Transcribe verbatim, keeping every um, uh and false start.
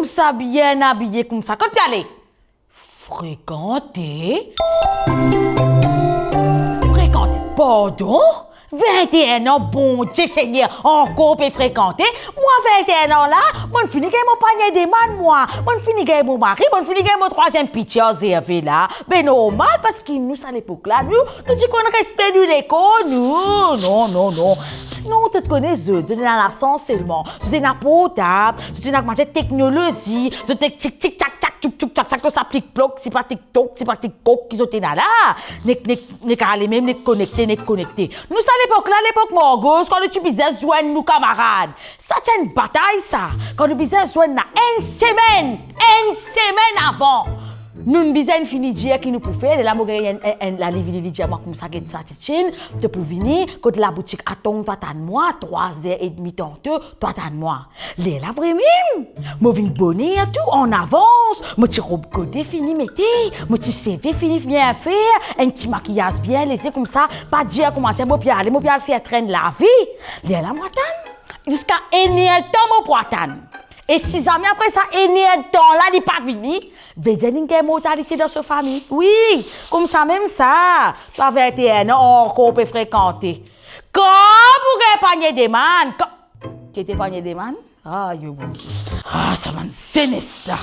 Sa bien abiye koumsa, kot pe ale? Frekante? Frekante? Pardon? Vinteen an, Bondie Segner, ankor pe frekante? Mwa, vinteen an la, mo'nn fini gagn mo panie demann, mwa. Mo'nn fini gagn mo mari, mo'nn fini gagn mo trwaziem piti ar Zerve la. Be normal, parski nou, sa lepok la, nou, nou ti konn respe nou lekor, nou. Non, non, non. Non, to kone zot, zot ena lasans selman. Zot ena portab, zot ena kouma dir teknolozi, zot ena tik tik tak tak, tik tik tak tak, sa plik plok, si pa TikTok, si pa TikTok ki zot ena la. Nek, nek, nek ale mem, nek konekte, nek konekte. Nou sa lepok la, lepok Margoz, kan nou ti bizin zwenn nou kamarad. Sa ti enn batay sa, kan nou bizin zwenn la enn semenn, enn semenn avan. Nou'nn bizin fini dir ki nou pou fer, lerla mo gagn enn, enn, enn, la li vini, li dir mwa koumsa, get sa Titine, to pou vini kot laboutik Atong, to atann mwa, trwa zer edmi tanto, to atann mwa. Lerla vremem, mo vinn boner tou, an avans, mo ti rob gode fini mete, mo ti seve fini bien fer, enn ti makiyaz bien leze koumsa, pa dir kouma dir mo pe ale, mo pe al fer trenn lavi. Lerla mo atann, ziska enn er tan mo pou atann. E si zame apre sa enn er tan la li pa vini, vedir li gagn mortalite dan so fami. Wi, koumsa mem sa, to a vinteen an ankor pe frekante. Kan pou gagn panie demann? Kan, ki ete panie demann? Ayo Bondie. Ah, sa bann zenes la.